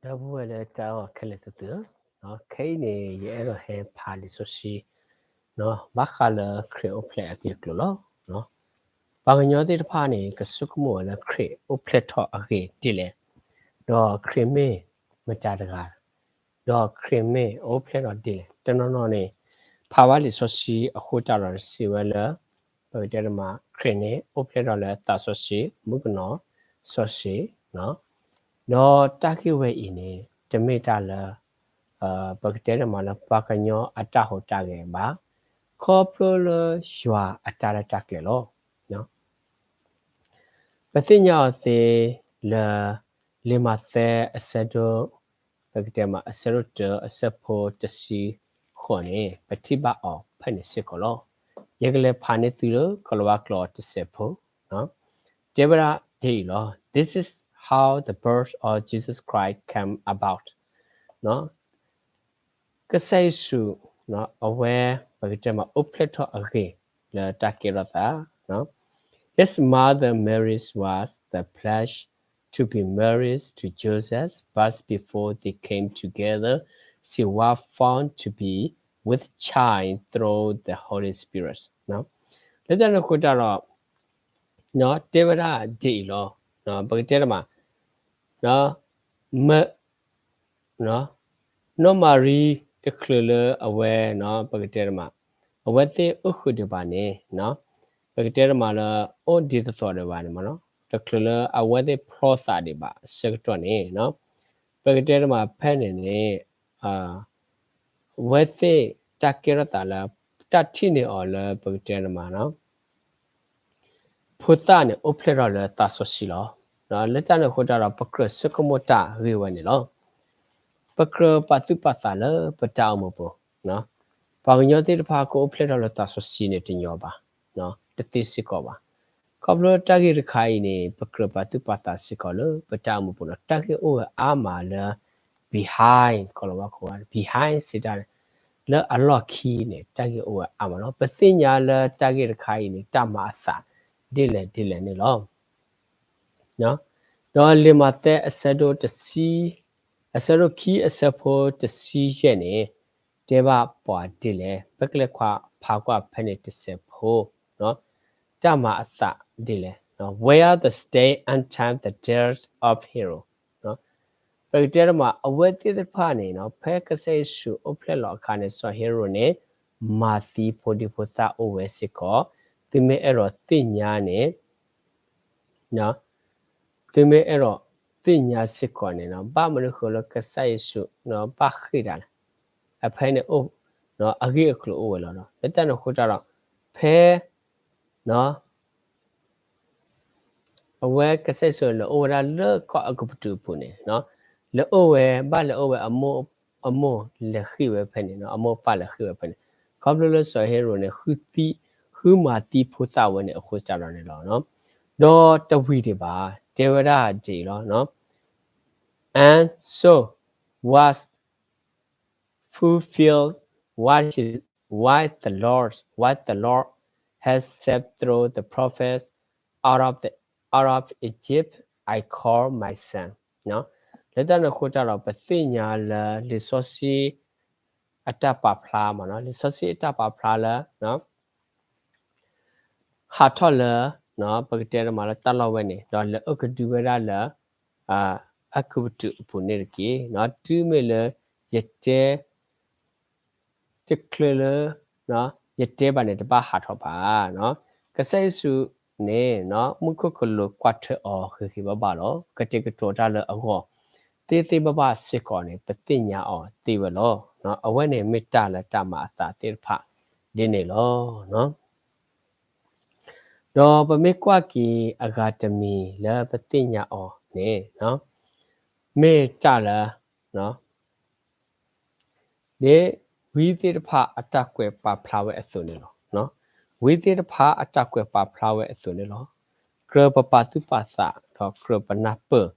ဒီပုၢ်ဝဲၢ်လၢတၢ်အဲၣ်အီၤခဲလၢာ်သ့ၣ်ဧၢ, ခဲအံၤန့ၣ် ယအဲၣ်ဒိးဟဲဖးလံာ်စီဆှံ ဘၣ်ဃးလၢခရံာ်အိၣ်ဖျဲၣ်အဂ့ၢ်အကျိၤလီၤ. ပှၤကညီသ့ၣ်တဖၣ်န့ၣ် ကဆိကမိၣ်ဝဲလၢခရံာ်အိၣ်ဖျဲၣ်ထီၣ်အဂ့ၢ်ဒ်လဲၣ်, ဒီးခရံာ်မ့ၢ်မတၤတဂၤ, ဒီးခရံာ်မ့ၢ်အိၣ်ဖျဲၣ်ထီၣ်ဒ်လဲၣ်. တနီၤနီၤန့ၣ် ဖးဘၣ်လံာ်စီဆှံအဃိတၢ်ဒီးစံးဝဲလၢ ပကတဲတမး ခရံာ်န့ၣ် အိၣ်ဖျဲၣ်ထီၣ်လၢသးစီဆှံ, မုၣ်ကနီၤစီဆှံ, ဒီးတၢ်ဂ့ၢ်ဝဲအံၤန့ၣ် တမ့ၢ်တၢ်လၢ ပကတဲတမးလၢပှၤကညီအတၢ်ဟူးတၢ်ဂဲၤဘၣ်, ခီဖျိလၢယွၤအတၢ်ရဲၣ်တၢ်ကျဲၤလီၤ. ပသ့ၣ်ညါအီၤသ့လၢ လံာ်မးသဲအဆၢဒိၣ်, ပကတဲမး အဆၢဒိၣ်တၢ အဆၢဖိတဆံဃိးန့ၣ် ပထံၣ်ဘၣ်အီၤဖဲန့ၣ်စ့ၢ်ကီးလီၤ. ယကလဲၤဖးန့ၢ်သုလၢကီၤလၤဝါကျိာ်တစဲးဖိ, တဲဝဲဒၣ်ဒ်အံၤလီၤ. This is how the birth of Jesus Christ came about. ကစၢ်ယ့ၣ်ၡူး အဝဲ ပကတဲမး အိၣ်ဖျဲၣ်ထီၣ်အဂ့ၢ်လၢတၢ်ကဲထီၣ်သး His mother Mary was the pledge to be married to Joseph, but before they came together, she was found to be with child through the Holy Spirit. လၢတၢ်န့ၣ်အဃိတၢ်ဒီး တဲဝဲဒၣ်ဒ်အံၤလီၤ. ပကတဲတမး နီၢ်မၤရံတချုးလၢအဝဲ ပကတဲတမး အဝဲသ့ၣ်အိၣ်ဃုာ်ဒံးဘၣ်န့ၣ် ပကတဲတမးလၢ အိၣ်ဒံးတသိးဒံးဘၣ်န့ၣ်မး တချုးလၢအဝဲသ့ၣ်ဖျီသးဒံးဘၣ်အဆၢကတီၢ်န့ၣ် ပကတဲတမးဖဲန့ၣ်န့ၣ် အဝဲသ့ၣ်တၢ်ကဲထီၣ်သးလၢ တၢ်ထံၣ်န့ၢ်အီၤလၢပကတဲတမး ဖိသၣ်န့ၣ် အိၣ်ဖျဲၣ်ထီၣ်လၢသးစီဆှံလီၤ. လၢတၢ်န့ၣ်အဃိတၢ်ဒီး ပကြၢးဆိကမိၣ်တၢ်ဂ့ၢ်ဝဲန့ၣ်လီၤ. ပကြၢးပာ်သူၣ်ပာ်သးလၢပတၢ်အိၣ်မူပူၤ ပှၤကညီသ့ၣ်တဖၣ်ကအိၣ်ဖျဲၣ်ထီၣ်လၢသးစီဆှံန့ၣ်တညီဘၣ်, တသ့စ့ၢ်ကီးဘၣ်. ခီဖျိတၢ်ဂ့ၢ်တခါအံၤန့ၣ် ပကြၢးပာ်သူၣ်ပာ်သးစ့ၢ်ကီးလၢပတၢ်အိၣ်မူပူၤလီၤ. တၢ်ဂ့ၢ်အိၣ်ဝဲအါမးလၢ behind ကီၤလၤဝါကိးဝဲ behind စံးတၢ်န့ၣ် လၢအလီၢ်ခံန့ၣ် တၢ်ဂ့ၢ်အိၣ်ဝဲအါမးလီၤ. ပသ့ၣ်ညါလၢတၢ်ဂ့ၢ်တခါအံၤန့ၣ် တၢ်မၤအသးဒ်လဲၣ်ဒ်လဲၣ်န့ၣ်လီၤ. ဒီးလံာ်မးသဲအဆၢဒိၣ်တဆံ, အဆၢဒိၣ်ခံအဆၢဖိတဆံယဲၢ်န့ၣ် တဲဘၣ်ပှၤဒ်လဲၣ်, ပကလဲၤခွါဖးကွၢ်ဖဲန့ၣ်တစဲးဖိ, တၢ်မၤအသးဒ်လဲၣ်, where the stay until the death of Herod. ပကတဲတမး အဝဲသ့ၣ်တဖၣ်န့ၣ် ဖဲကစၢ်ယ့ၣ်ၡူးအိၣ်ဖျဲၣ်လီၤအခါန့ၣ် စီၤဟ့ရိၣ်န့ၣ် မၤသံဖိဒံဖိသၣ်အိၣ်ဝဲစ့ၢ်ကီး, သုမ့ၢ်အဲၣ်ဒိးသ့ၣ်ညါန့ၣ် သုမ့ၢ်အဲၣ်ဒိးသ့ၣ်ညါစ့ၢ်ကီးန့ၣ် ဘၣ်မနုၤဃိလၢကစၢ်ယ့ၣ်ၡူး ဘၣ်ဃ့ၢ်တၢ်လဲၣ်, အဖဲန့ၣ် အဂ့ၢ်အကျိၤအိၣ်ဝဲလီၤ. လၢတၢ်န့ၣ်အဃိတၢ်ဒီး ဖဲ အဝဲကစၢ်ယ့ၣ်ၡူးလဲၤအိၣ်ဝဲဒၣ်လၢကီၢ်အဲၤကူပတူးအပူၤန့ၣ် လဲၤအိၣ်ဝဲ ဘၣ်လဲၤအိၣ်ဝဲ အမိၢ်လဲၤဃ့ၢ်ဝဲဖဲန့ၣ် အမိၢ်အပၢ်လဲၤဃ့ၢ်ဝဲဖဲန့ၣ် ခီဖျိလၢစီၤဟ့ရိၣ်န့ၣ် ဃုမၤသံဖိသၣ်ဝဲန့ၣ်အဃိတၢ်ဒီးန့ၣ်လီၤ. ဒီးတဝံၤဒံးဘၣ် တဲဝဲဒၣ်ဒ်အံၤလီၤ. And so was fulfilled what he, what the Lord, what the Lord has said through the prophet, out of the, out of Egypt I call my son. လၢတၢ်န့ၣ်အဃိတၢ်ဒီး ပသ့ၣ်ညါလၢလံာ်စီဆှံအတၢ်ပာ်ဖျါမး လံာ်စီဆှံအတၢ်ပာ်ဖျါလၢ ဟးထီၣ်လၢ ပကတဲတမးလၢတၢ်လီၢ်ဝဲန့ၣ် ဒီးလဲၤအိၣ်ကဒုဝဲဒၣ်လၢ အဲၤကူပတူးအပူၤန့ၣ်တက့ၢ်. တုၤမ့ၢ်လၢ ယတဲ တချုးလၢ ယတဲဘၣ်န့ၣ် တဘၣ်ဟးထီၣ်ဘၣ်. ကစၢ်ယ့ၣ်ၡူးန့ၣ် မူခိၣ်ကလူးကွၢ်ထွဲအီၤဂ့ၤဂ့ၤဘၣ်ဘၣ်လီၤ. ကတဲာ်ကတီၤတၢ်လၢအဂီၢ် သ့သ့ဘၣ်ဘၣ်စ့ၢ်ကီးန့ၣ် ပသ့ၣ်ညါအီၤသ့ဝဲလီၤ. အဝဲန့ၣ်မ့ၢ်တၢ်လၢတၢ်မၤအသးသ့ၣ်တဖၣ်ဒ်န့ၣ်လီၤ. ဒီးပမ့ၢ်ကွၢ်က့ၤအဂၤတမံၤလၢပသ့ၣ်ညါအီၤန့ၣ် မ့ၢ်တၢ်လၢ ဒ်ဝံသ့ၣ်တဖၣ်အတၢ်ကွဲးပာ်ဖျါဝဲအသိးန့ၣ်လီၤ. ဝံသ့ၣ်တဖၣ်အတၢ်ကွဲးပာ်ဖျါဝဲအသိးန့ၣ်လီၤ. ကြၢးပပာ်သူၣ်ပာ်သး ဒီးကြၢးပနၢ်ပၢၢ်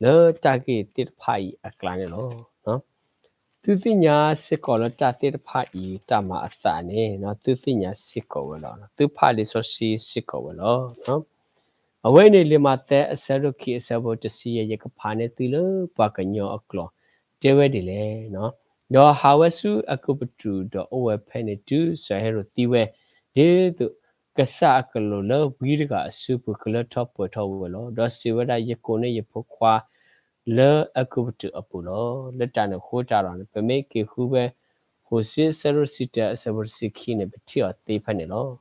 လၢတၢ်ဂ့ၢ်သ့ၣ်တဖၣ်အံၤအကျါန့ၣ်လီၤ. သုသ့ၣ်ညါစ့ၢ်ကီးလၢတၢ်သ့ၣ်တဖၣ်အံၤ တၢ်မၤအသးန့ၣ် သုသ့ၣ်ညါစ့ၢ်ကီးဝဲလီၤ. သုဖးလံာ်စီဆှံစ့ၢ်ကီးဝဲလီၤ. အဝဲန့ၣ်လံာ်မးသဲအဆၢဒိၣ်ခံအဆၢဖိတဆံယဲၢ် ယကဖးန့ၢ်သုလၢပှၤကညီအကျိာ် တဲဝဲဒ်လဲၣ်. ဒီးဟးဝဲဆူအဲၤကူပတူး ဒီးအိၣ်ဝဲဖဲန့ၣ်တုၤစီၤဟ့ၤရိာ်သံဝဲ, ဒ်သိးကစၢ်အကလူးလၢဝံတဂၤအစုပူၤကလၢထီၣ်ပှဲၤထီၣ်ဝဲလီၤ. ဒီးစံးဝဲဒၣ်, ယကိးန့ၢ်ယဖိခွါလၢအဲၤကူပတူးအပူၤလီၤ. လၢတၢ်န့ၣ်အဃိတၢ်ဒီးန့ၣ် ပမ့ၢ်က့ၤဃုဝဲ ဟိၤၡ့ အဆၢဒိၣ်တဆံတၢ အဆၢဖိတဆံခံန့ၣ် ပထံၣ်အီၤသ့ဖဲန့ၣ်လီၤ.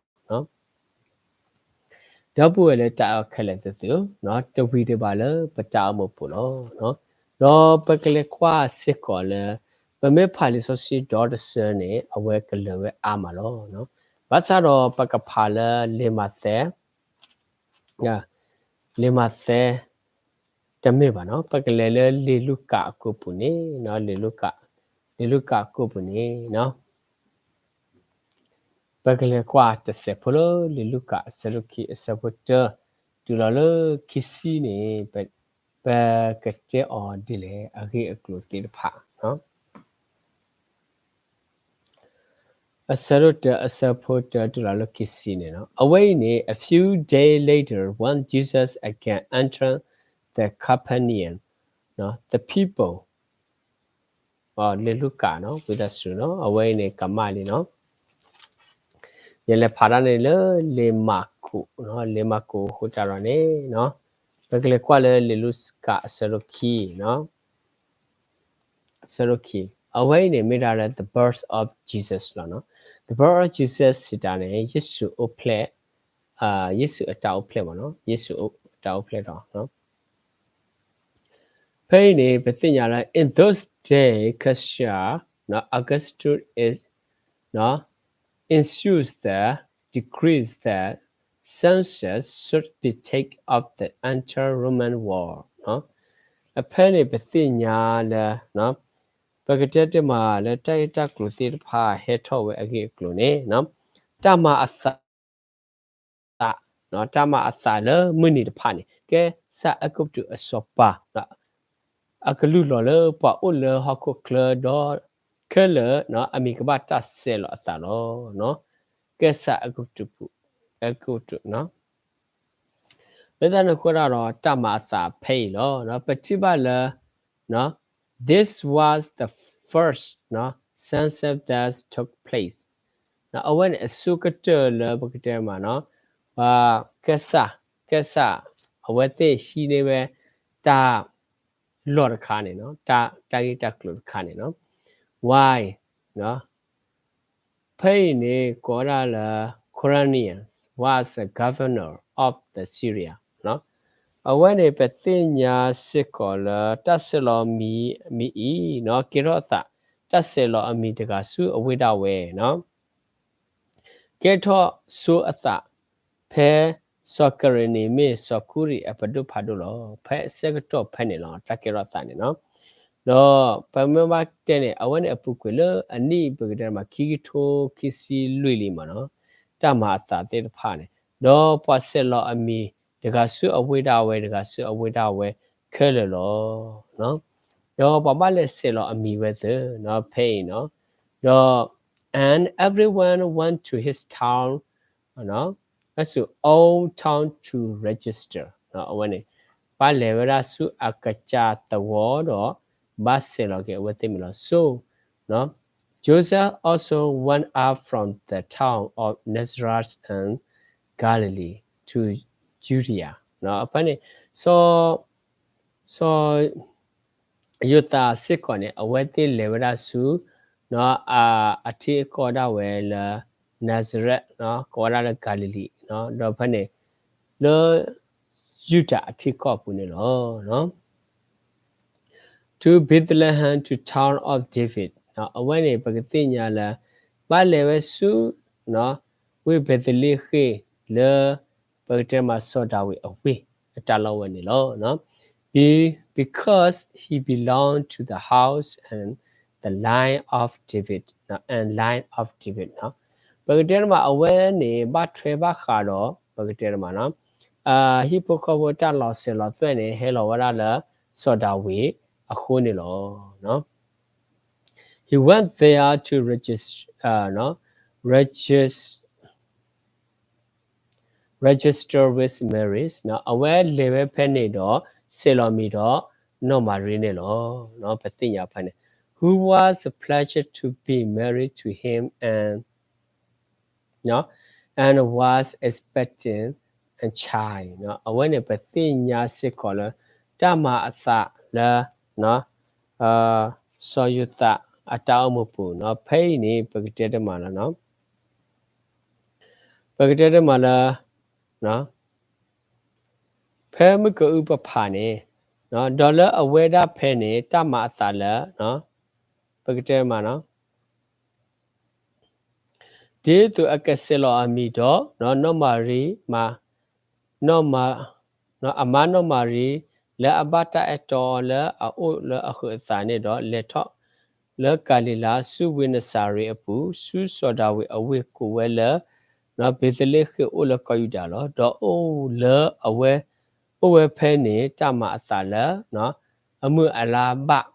ဒီပုၢ်ဝဲၢ်လၢတၢ်အဲၣ်ခဲလၢာ်သ့ၣ်ဧၢ, တဝံၤဒံးဘၣ်လၢပတၢ်အိၣ်မူပူၤလီၤ. ဒီးပကလဲၤကွၢ်စ့ၢ်ကီးလၢ ပမ့ၢ်ဖးလံာ်စီဆှံဒီတဆၢန့ၣ် အဝဲကလၢာ်ဝဲအါမးလီၤ. ဘၣ်ဆၣ်ဒီးပကဖးလၢလံာ်မးသဲ လံာ်မးသဲ တမ့ၢ်ဘၣ်နီၤ, ပကလဲၤလၢလံာ်လူၤကၣ်အကိာ်ပူၤန့ၣ်, လံာ်လူၤကၣ်, လံာ်လူၤကၣ်အကိာ်ပူၤန့ၣ်, ပကလဲၤကွၢ်တစဲးဖိလၢလံာ်လူၤကၣ်အဆၢဒိၣ်ခံ အဆၢဖိတၢ တုၤလီၤလၢခံဆံန့ၣ်, ပကတဲအီၤဒ်လဲၣ် အဂ့ၢ်အကျိၤသ့ၣ်တဖၣ် အဆၢဒိၣ်တၢ အဆၢဖိတၢတုၤလီၤလၢခံဆံန့ၣ်လီၤ. အဝဲအံၤန့ၣ် a few days later, when Jesus again entered the Capernaum, the people, လံာ်လူၤကၣ် ဝံသးစူၤ အဝဲအံၤန့ၣ် ကမၣ်လံနီၤ. ယလဲၤဖးတၢ်န့ၣ်လၢလံာ်မၢ်ကူး, လံာ်မၢ်ကူးအဃိတၢ်ဒီးန့ၣ်, ပကလဲၤကွၢ်လၢလံာ်လူၤကၣ်အဆၢဒိၣ်ခံ အဆၢဒိၣ်ခံ, အဝဲအံၤန့ၣ် မ့ၢ်ဒၣ်လၢ the birth of Jesus လီၤ. The birth of Jesus စံးတၢ်န့ၣ် ယ့ၣ်ၡူးအိၣ်ဖျဲၣ်, ယ့ၣ်ၡူးအတၢ်အိၣ်ဖျဲၣ်မးနီၤ, ယ့ၣ်ၡူးအတၢ်အိၣ်ဖျဲၣ်ဒီး ဖဲအံၤန့ၣ် ပသ့ၣ်ညါလၢ in those days Caesar Augustus issued the decree that census should be taken of the entire Roman world. အဖဲန့ၣ် ပသ့ၣ်ညါလၢ ပကတဲတမံၤလၢတၢ်ဂ့ၢ်တၢ်ကျိၤသ့ၣ်တဖၣ်ဟဲထီၣ်ဝဲအဂ့ၢ်အကျိၤန့ၣ်, တၢ်မၤအသး တၢ်မၤအသးလၢမုၢ်နံၤတဖၣ်န့ၣ် ကဲစၢ်အဲၤကူပတူးအစီၤပၤ အကလုၢ်လီၤလၢပှၤအိၣ်လၢဟီၣ်ခိၣ်ချၢဒီး ခဲလၢာ်အမံၤကဘၣ်တၢ်ဆဲးလီၤအသးလီၤ. ကဲစၢ်အဲၤကူပတူး, အဲၤကူပတူး လၢတၢ်န့ၣ်အဃိတၢ်ဒီး တၢ်မၤအသးဖဲအံၤလီၤ. ပထံၣ်ဘၣ်လၢ this was the first census that took place. အဝဲန့ၣ်အဆိကတၢၢ်လၢပကတဲမး ပှၤကဲစၢ်, ကဲစၢ် အဝဲသ့ၣ်ဟံးန့ၢ်ဝဲ တၢ်လီၢ်တခါန့ၣ်, တၢ်ဂ့ၢ်တၢ်ကျိၤတခါန့ၣ်လီၤ. Why? ဖဲအံၤန့ၣ် ကိးဝဲဒၣ်လၢ Quirinius was a governor of the Syria. အဝဲန့ၣ် ပသ့ၣ်ညါစ့ၢ်ကီးလၢ တၢ်ဆဲးလီၤအမံၤအံၤ ကဲထီၣ်အသး တၢ်ဆဲးလီၤအမံၤတဂၤဆူအဝ့ၢ်ဒၣ်ဝဲ ကဲထီၣ်ဆိအသး ဖဲစီၤကရ့ၤနံၤမ့ၢ်စီၤကူရံၣ်အပဒိၣ်ဖးဒိၣ်လီၤ. ဖဲအဆၢကတီၢ်ဖဲန့ၣ်လီၤ တၢ်ကဲထီၣ်အသးန့ၣ်လီၤ. ဒီးပမ့ၢ်ဘၣ်တဲန့ၣ် အဝဲန့ၣ်အပူၤကွံာ်လၢအနံၣ် ပကတဲမးခံကထိခံဆံလွံၢ်လံမးနီၤ, တၢ်မၤအသးသ့ၣ်တဖၣ်န့ၣ်, ဒီးပှၤဆဲးလီၤအမံၤ တဂၤဆူအဝ့ၢ်ဒၣ်ဝဲ တဂၤဆူအဝ့ၢ်ဒၣ်ဝဲခဲလၢာ်လီၤ. ဒီးပှၤဘၣ်လဲၤဆဲးလီၤအမံၤဝဲသ့ၣ် ဖဲအံၤနီၤ, ဒီး and everyone went to his town, အ own town to register. အဝဲန့ၣ် ဘၣ်လဲၤဝဲဒၣ်ဆူအကစၢ်သဝီဒီး ဘၣ်ဆဲးလီၤက့ၤအဝဲသ့ၣ်မံၤလီၤ. So Joseph also went up from the town of Nazareth in Galilee to Judea. ဖဲန့ၣ် စီၤ စီၤယိၤသးစ့ၢ်ကီးန့ၣ် အဝဲသ့ၣ်လဲၤဝဲဒၣ်ဆူ အထံအကီၢ်ဒၣ်ဝဲလၢ Nazareth ကိးဝဲဒၣ်လၢ Galilee ဒီးဖဲန့ၣ် လၢ ယူဒၤအထံကီၢ်အပူၤန့ၣ်လီၤ. To Bethlehem, to town of David. အဝဲန့ၣ် ပကသ့ၣ်ညါလၢ ဘၣ်လဲၤဝဲဆူ ဝ့ၢ်ဘ့းသလ့ဃ့ၣ်လၢ ပကတဲမးစီၤဒၤဝံးအဝ့ၢ် အတၢ်လီၢ်ဝဲန့ၣ်လီၤ. Be, because he belonged to the house and the line of David, and line of David. ပကတဲတမး အဝဲန့ၣ် ဘၣ်ထွဲဘၣ်ဃးဒီး ပကတဲတမး ဟံၣ်ဖိဃီဖိတၢ်လီၤစဲးလီၤသွဲၣ်န့ၣ် ဟဲလီၤဝဲဒၣ်လၢ စီၤဒၤဝံးအဃိန့ၣ်လီၤ. He went there to register, regis-, register with Mary. အဝဲလဲၤဝဲဖဲန့ၣ်ဒီး ဆဲးလီၤမံၤဒီး နီၢ်မၤရံန့ၣ်လီၤ. ပသ့ၣ်ညါဖဲန့ၣ် who was pleased to be married to him and and was expecting a child. အဝဲန့ၣ်ပသ့ၣ်ညါစ့ၢ်ကီးလၢ တၢ်မၤအသးလၢ စီၤယိၤသးအတၢ်အိၣ်မူပူၤ, ဖဲအံၤန့ၣ် ပကတဲတမးလၢ ပကတဲတမးလၢ ဖဲမုၢ်ကအုပဖးန့ၣ်, ဒီးလၢအဝဲဒၣ်ဖဲန့ၣ် တၢ်မၤအသးလၢ ပကတဲမး ဒ်သိးအကဆဲးလီၤအမံၤဒီး နီၢ်မၤရံ, အမါနီၢ်မၤရံ လၢအဘၣ်တၢ်အဲၣ်တီအီၤလၢအအိၣ်လၢအဟုးအသးန့ၣ်ဒီး လဲၤထီၣ်လၢကၤလံၤလါ ဆူဝ့ၢ်နစၤရ့းအပူၤ, ဆူစီၤဒၤဝံးအဝ့ၢ်ကိးဝဲလၢ ဘ့းသလ့ဟ့ၣ်အိၣ်လၢကီၢ်ယူဒၤလီၤ. ဒီးအိၣ်လၢအဝဲ, အိၣ်ဝဲဖဲန့ၣ် တၢ်မၤအသးလၢ အမုၢ်အလါဘၣ်,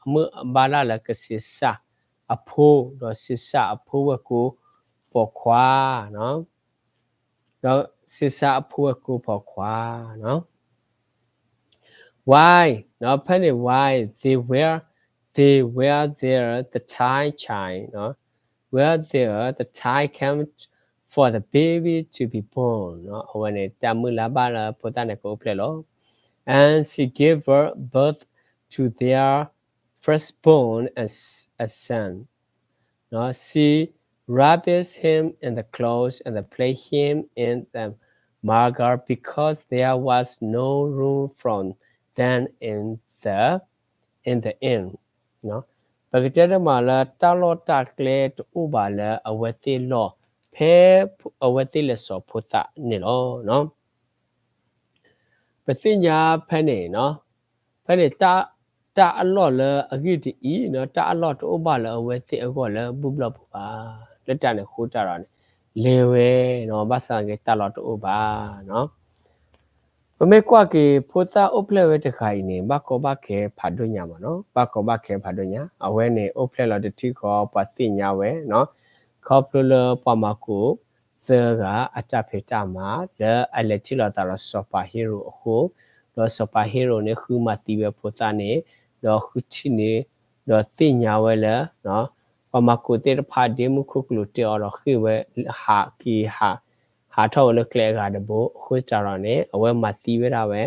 အမုၢ်အဘၣ်လၢ်လၢကဆံးစၢ်အဖိ, ဒီးဆံးစၢ်အဖိဝဲၢ်ကိာ်ပိာ်ခွါ ဒီးဆံးစၢ်အဖိဝဲၢ်ကိာ်ပိာ်ခွါ why, ဖဲန့ၣ် why they were, they were there the time came, were there the time came for the baby to be born. အဝဲန့ၣ် တၢ်မုၢ်လါဘၣ်လၢဖိသၣ်န့ၣ်ကအိၣ်ဖျဲၣ်လီၤ. And she gave birth, birth to their firstborn, a, a son. She wrapped him in the clothes and placed him in the manger because there was no room for them in the, in the inn. ပကတဲတမးလၢ တၢ်လီၢ်တၢ်ကျဲတအိၣ်ဘၣ်လၢအဝဲသ့ၣ်လီၢ် ဖဲအဝဲသ့ၣ်လဲၤစိာ်ဖိသၣ်န့ၣ်လီၤ. ပသ့ၣ်ညါဖဲန့ၣ်, ဖဲန့ၣ် တၢ်အလီၢ်လၢအဂ့ၢ်ဒ်အံၤ, တၢ်အလီၢ်တအိၣ်ဘၣ်လၢအဝဲသ့ၣ်အဂီၢ်လၢဘူၣ်ဘျီၣ်ပူၤဘၣ်. လၢတၢ်န့ၣ်အဃိတၢ်ဒီးန့ၣ် လဲၤဝဲ, ဘၣ်ဆၣ်က့ၤတၢ်လီၢ်တအိၣ်ဘၣ် ပမ့ၢ်ကွၢ်က့ၤဖိသၣ်အိၣ်ဖျဲၣ်ဝဲတဂၤအံၤန့ၣ် ဘၣ်ကီဘၣ်ခဲဖးဒိၣ်ညါမးနီၤ, ဘၣ်ကီဘၣ်ခဲဖးဒိၣ်ညါ, အဝဲန့ၣ်အိၣ်ဖျဲၣ်လီၤတထံၣ်ဃီ ပှၤသ့ၣ်ညါဝဲ, ခီဖျိလၢပှၤမၤကူးသၢဂၤအတၢ်ဖံးတၢ်မၤ လၢအလဲၤထံၣ်လိာ်သးဒီးစီၤပၤဟ့ရိာ်အဃိ, ဒီးစီၤပၤဟ့ရိာ်န့ၣ်ဃုမၤသံဝဲဖိသၣ်န့ၣ်, ဒီးဃုထံၣ်န့ၣ်, ဒီးသ့ၣ်ညါဝဲလၢ ပှၤမၤကူးသ့ၣ်တဖၣ်ဒ်မူခိၣ်ကလူးတဲအီၤဒီးဃ့ၢ်ဝဲဟးက့ၤဟး, ဟးထီၣ်ဝဲလၢကျဲအဂၤတဘိအဃိသတးဒီးန့ၣ် အဝဲမၤသံဝဲဒၣ်ဝဲ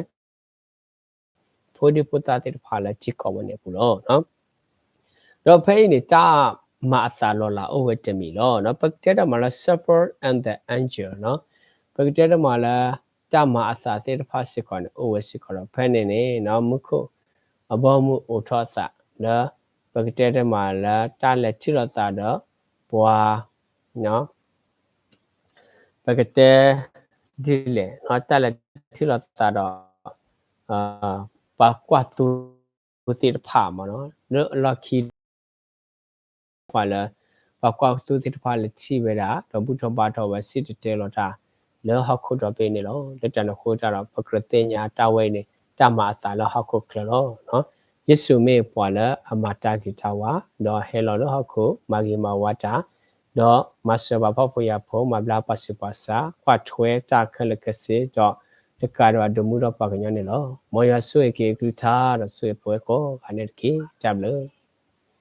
ဖိဒံဖိသၣ်သ့ၣ်တဖၣ်လၢထံကီၢ်ဝဲန့ၣ်အပူၤလီၤ. ဒီးဖဲအံၤန့ၣ် တၢ်မၤအသးလီၤလးအိၣ်ဝဲတမံၤလီၤ. ပကတဲတမးလၢ shepherd and the angel, ပကတဲတမးလၢ တၢ်မၤအသးသ့ၣ်တဖၣ်စ့ၢ်ကီးန့ၣ် အိၣ်ဝဲစ့ၢ်ကီးဒီး ဖဲန့ၣ်န့ၣ် မူခိၣ်အဘီအမုၢ်အိးထီၣ်အသးလၢ ပကတဲတမးလၢတၢ်လဲၤထံၣ်လိာ်သးဒီး ပှၤ ပကတဲ ဒ်လဲၣ်, တၢ်လဲၤထံၣ်လိာ်သးဒီး ပှၤကွၢ်သိသ့ၣ်တဖၣ်မးနီၤ, လၢအလီၢ်ခံ ပှၤလၢ ပှၤကွၢ်သိသ့ၣ်တဖၣ်လဲၤထံၣ်ဝဲဒၣ် ဒီးဘူၣ်ထီၣ်ဘါထီၣ်ဝဲစံၣ်တဲၤတဲလီၤတၢ် လၢဟီၣ်ခိၣ်ဒီဘ့ၣ်န့ၣ်လီၤ. လၢတၢ်န့ၣ်အဃိတၢ်ဒီး ပကြၢးသ့ၣ်ညါတၢ်ဝဲအံၤန့ၣ် တၢ်မၤအသးလၢဟီၣ်ခိၣ်ချၢလီၤ. ယ့ၣ်ၡူးမ့ၢ်ပှၤလၢအမၤတၢ်ဂ့ၤတၢ်ဝါ, ဒီးဟဲလီၤလၢဟီၣ်ခိၣ် မၤဂ့ၤမၤဝါတၢ်, ဒီးမၤစၢၤပှၤဖှီၣ်ဖိယာ်ဖိ, မၤဘျါပှၤဆူးပှၤဆါ, ကွၢ်ထွဲတၢ်ခဲလၢာ်ခဲဆ့, ဒီးတကးဒံးဘၣ်ဒိးမူဒီးပှၤကညီန့ၣ်လီၤ. မ်ယွၤဆိၣ်ဂ့ၤက့ၤအကလုၢ်ကထါ ဒီးဆိၣ်ဂ့ၤပဝဲကိးဂၤဒဲးန့ၣ်တက့ၢ်. တၢ်ဘျုး